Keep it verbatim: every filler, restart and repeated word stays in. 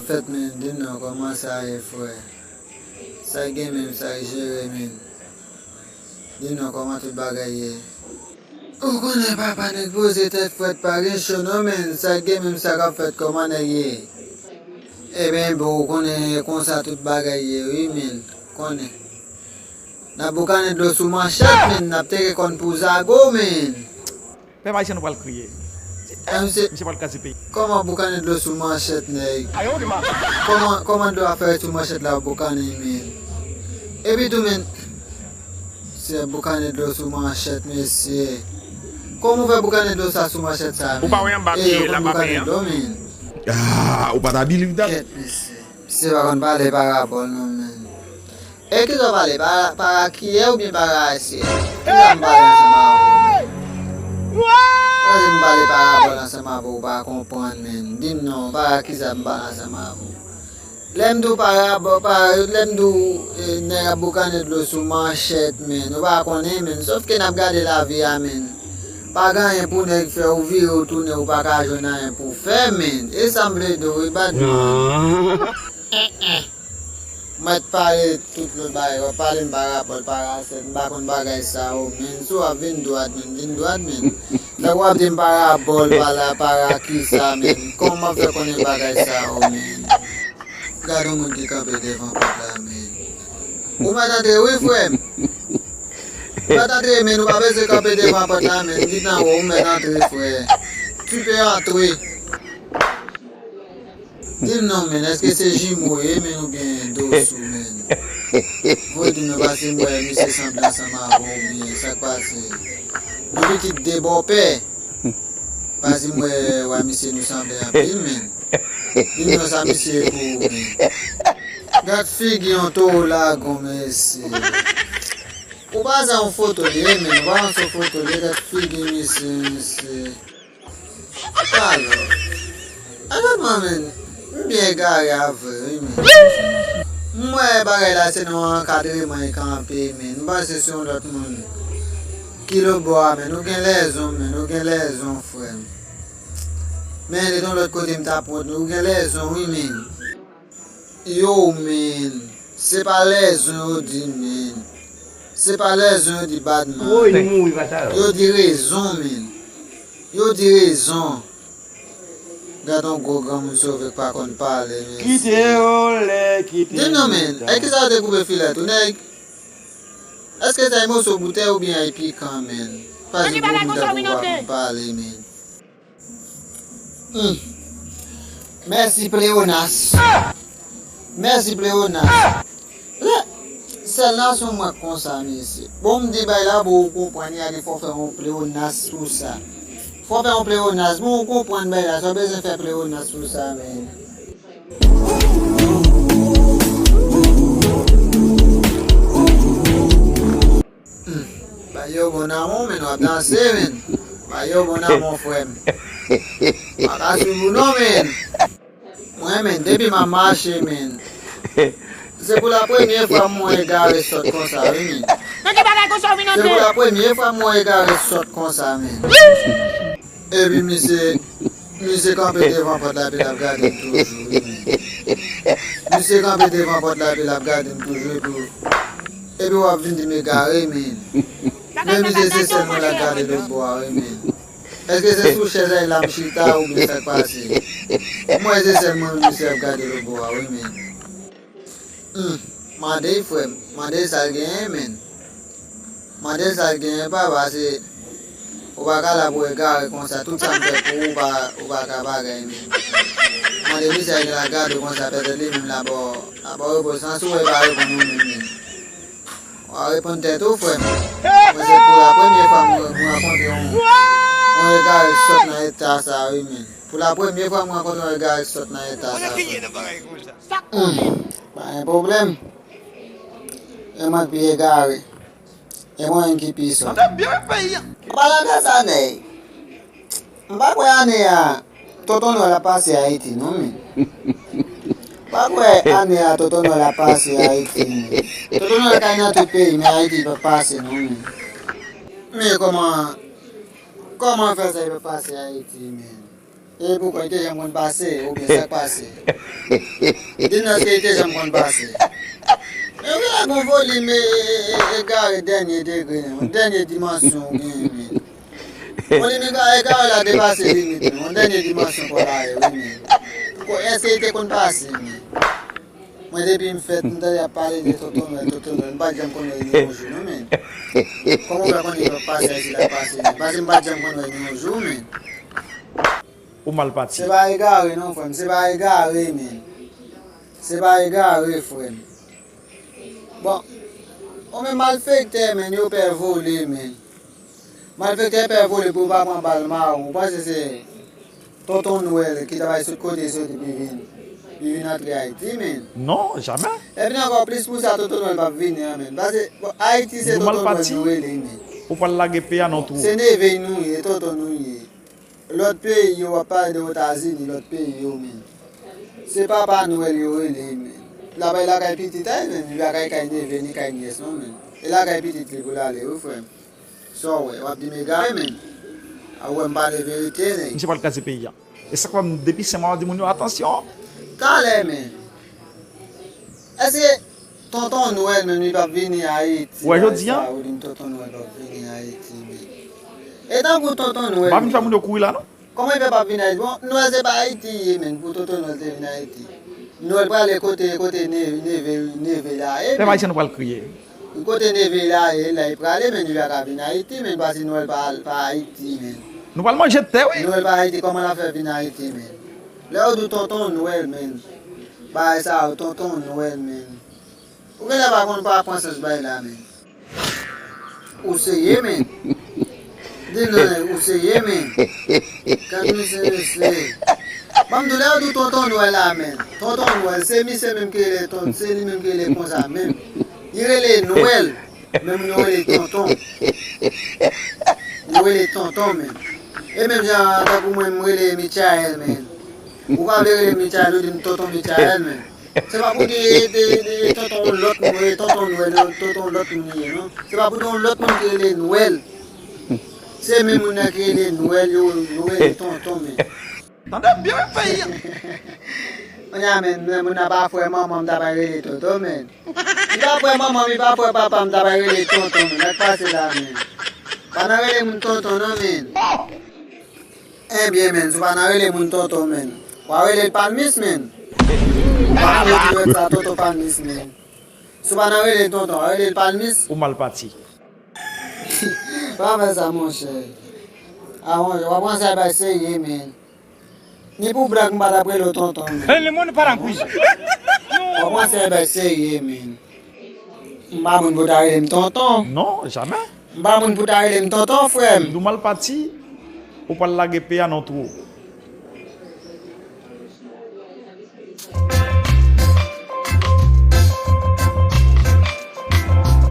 Fèt, men, di m non, kòman sa ye, frè? Sa k gen menm, sa k jere, men? Di m non, kòman tout bagay ye? Ou konnen papa nèg poze tèt frèt, pa gen cho non, men, sa k gen menm, sa k ap fèt, kòman nèg ye? Ebyen, bon, ou konnen e konsa tout bagay ye, wi, men, konnen. N ap boukannen dlo sou manchèt, men, n ap teke kòn pou zago, men. Pèp ayisyen nou pral kriye. Misye pral kraze peyi. Kòman boukannen dlo sou manchèt, nèg? Kòman, kòman dlo a fè ret sou manchèt la, boukannen, men? Epi tou, men, se boukannen dlo sou manchèt, mesye. Kòman ou fè boukannen dlo sa sou manchèt sa, men? Ou pa wè anba pye l ap apen an? Ah, ou pa ta believe that? Kèt, mesye. Misye pa konn pale parabòl non, men. E kisa w pale? Para, para kiyè oubyen para asyèt? Kisa m pale ansanm avè w? Paske m pale parabòl ansanm avè w, ou pa konprann, men. Di m non, para kisa m pale ansanm avè w? Lè m di w parabòl, para, lè m di w, eh, nèg ap boukannen dlo sou manchèt, men. Ou pa konnen, men. Sòf ke n ap gade lavi a, men. Pa gen anyen pou nèg fè, ou vire, ou tounen, ou pa ka jwenn anyen pou w fè, men. E sa m vle di w, wi, badman. Mèt pale tout lòt bagay, w ap pale m parabòl, parasèt, m pa konn bagay sa yo, men. Si w ap vin dwat, men, vin dwat, men. Fèk w ap di m parabòl, pala, para kisa, men. Kòman m ap fè konnen bagay sa yo, men? Gade yon moun ki kanpe devan pòt la, men. Ou mèt antre wi, frè m. Ou mèt antre, men, ou pa bezwen kanpe devan pòt la, men. Li nan ou, ou mèt antre, frè. Tu peux entrer. Di m non, men, èske se jimo ye, men, oubyen dos ou, men? Vo di m non, paske m wè misye sanble ansanm avè w, oubyen sa k pase? Nou pitit de bòpè. Paske m wè, wè misye nou sanble anpil, men. Di m non, sa misye ye pou ou, men. Gad figi yon towo lagon, mesye. Ou pa sa yon foto li ye, men. Ou pa yon sou foto li ye, gad figi misye, mesye. Alò, alò, mwen menm, m byen egare avè w, wi, men. M wè bagay la se nan yon ankadreman e kanpe, men. M panse se yon lòt moun ki lòtbò a, men. Ou gen lèzon, men. Ou gen lèzon, frè m. Men, li t yon lòt kote m t ap pran, ou gen lèzon, wi, men. Yo, men. Se pa lèzon yo di, men. Se pa lèzon yo di, badman. Woy, nou mouri pa sa yo. Yo di rezon, men. Yo di rezon. Gad yon gwo granmoun sove k pa konn pale, men. Kite yo lè, kite yo. Di m non, men, e kisa yo te koupe filèt ou, nèg? Èske sa e moso boutèy oubyen e pikan, men? Paske gwo boutèy pou pa konn pale, men. Hmm. Mèsi, pleyonas. Mèsi, pleyonas. Lè, sèl nasyon mwen konsa, mesye. Bon, m di bay la, bon, ou konprann, y a gen fò fè yon pleyonas pou sa. Fò fè yon pleyonas. Bon, ou konprann bay la, sa w bezwen fè pleyonas pou sa, men. Hmm. Bay yo bon nan men w, men, w ap danse, men. Bay yo bon nan men w, frè m. Pa ka swiv ou non, men. Mwen, men, depi m ap mache, men. Se pou la premye fwa m wè egare sòt konsa, wi, men. Nan ki bagay konsa w vin antre? Se pou la premye fwa m wè egare sòt konsa, men. Epi misye, misye kanpe devan pòt la, epi l ap gade m toujou, wi, men. Misye kanpe devan pòt la, epi l ap gade m toujou, epi, epi w ap vin di m egare, men. Men misye se sèl mwen l ap gade lòt bò a, wi, men. Èske se sou chèz la m chita oubyen sa k pase? M wè se sèl mwen misye ap gade lòt bò a, wi, men. Hmm, mande l, frè m. Mande l sa l genyen, men. Mande l sa l genyen, papa, se ou pa ka la pou egare konsa. Tout sa m fè pou ou, ou pa, ou pa ka bagay, men. Mande misye a gen la gade w konsa, pètèt li menm la ba w, la ba w repons. San si w pa reponn ou menm, men. W a reponn tèt ou, frè m. Mwen se pou la premye fwa mwen, mwen rankontre yon, yon egare sòt nan eta sa, wi, men. Pou la premye fwa mwen rankontre yon egare sòt nan eta sa, frè m. Hmm. Pa gen pwoblèm. E mwen k pi egare. E mwen menm ki pi sòt. An pale de sa, nèg. M pa kwè ane a, Tonton Nwèl ap pase Ayiti, non, men. M pa kwè ane a, Tonton Nwèl ap pase Ayiti, men. Tonton Nwèl kay nan tout peyi, men Ayiti p ap pase, non, men. Men kòman, kòman fè sa, li p ap pase Ayiti, men? E poukò, li te janm konn pase, oubyen sa k pase? Di m nan, èske li te janm konn pase? Men ou gen lè gon volim e, e, e, egare dènye degre, yon dènye dimansyon ou genyen, men. Volim egare, egare la depase limit, men. Yon dènye dimansyon kò la ye, wi, men. Poukò, èske li te konn pase, men? Mwen, depi m fèt, m tande y ap pale de Tonton Nwèl, Tonton Nwèl. M pa t janm konn wè l ni yon jou, non, men. Kòman w fè konnen l ap pase, si l ap pase, men? Paske m pa t janm konn wè l ni yon jou, men. Ou mal pati. Se pa egare, non, frè m. Se pa egare, men. Se pa egare, frè m. Bon, ou menm malfektè, men, yo pè vole, men. Malfektè pè vole pou yo pa pran bal mawon. Ou panse se Tonton Nwèl ki ta bay sot kote soti pi vin, pi vin antre Ayiti, men? Non, jamè. Epi ankò plis pou sa, Tonton Nwèl p ap vini an, men. Paske, bon, Ayiti se Tonton Nwèl nou rele, men. Ou pral lage peyi a nan twou. Se neve nou ye, tonton nou ye. Lòt peyi yo, w ap pale de Etazini, lòt peyi yo, men. Se Papa Nwèl yo rele, men. L ap al lakay pitit a li, men. Li pa kay kay neve ni kay nyès, non, men. E lakay pitit li pou l ale, wi, frè m. Sa w wè, w ap di m egare, men. A, ou wè m pale verite, nèg. Misye pral kraze peyi a. E sa k fè m depi senk mwa, m di moun yo, atansyon. Talè, men. Èske Tonton Nwèl menm li p ap vini Ayiti? Ou wè jodi a? Ou di m Tonton Nwèl p ap vini Ayiti, men. E tankou Tonton Nwèl. M pa vin fè moun yo kouri la, non. Kòman li fè p ap vin Ayiti? Bon, Nwèl se pa Ayiti ye, men, pou Tonton Nwèl te vin Ayiti. Nwèl prale kote, kote ne-, neve, neve la ye, men. Pèp ayisyen nou pral kriye. Kote neve la ye, la li prale, men, li pa ka vin Ayiti, men, paske Nwèl pa, pa Ayiti, men. Nou pral manje tè, wi. Nwèl pa Ayiti, kòman l ap fè vin Ayiti, men? Lè yo di w Tonton Nwèl, men. Bagay sa yo, Tonton Nwèl, men. Ou genlè pa konn, pa pran sans bagay la, men. Ou serye, men. Di non, ou serye, men. Gad misye, mesye. Ban m di w, lè yo di w Tonton Nwèl la, men. Tonton Nwèl, se misye menm ki rele ton-, se li menm ki rele konsa menm. Li rele Nwèl, men moun yo rele Tonton. Yo rele Tonton, men. E menm jan tankou mwen, m rele Michael, men. Ou pa vle rele Michael, ou di m Tonton Michael, men. Se pa pou gen de, de, de tonton lòt moun, e tonton Nwèl, tonton lòt moun li ye, non. Se pa pou gen yon lòt moun ki rele Nwèl. Se menm moun nan ki rele Nwèl, yo, yo rele tonton, men. Tande byen, men, peyi a. Kounye a, men, men, moun nan pa frè manman m, ta pral rele tonton, men. Li pa frè manman m, li pa frè papa m, ta pral rele tonton, men. Sa k pase la, men? Pa nan rele moun tonton, non, men. Ebyen, men, si w pa nan rele moun tonton, men, w a rele l palmis, men. W a rele moun sa tonton palmis, men. Si w pa nan rele l tonton, w a rele l palmis. Ou mal pati. Pa fè sa, monchè. A, monchè, w ap pran sa bay serye, men. Ni pou blag, m pa t ap rele w tonton, men. Rele moun pa nan prizon. W ap pran sa bay serye, men. M pa moun pou ta rele m tonton. Non, jamè. M pa moun pou ta rele m tonton, frè m. Nou mal pati, ou pral lage peyi a nan twou.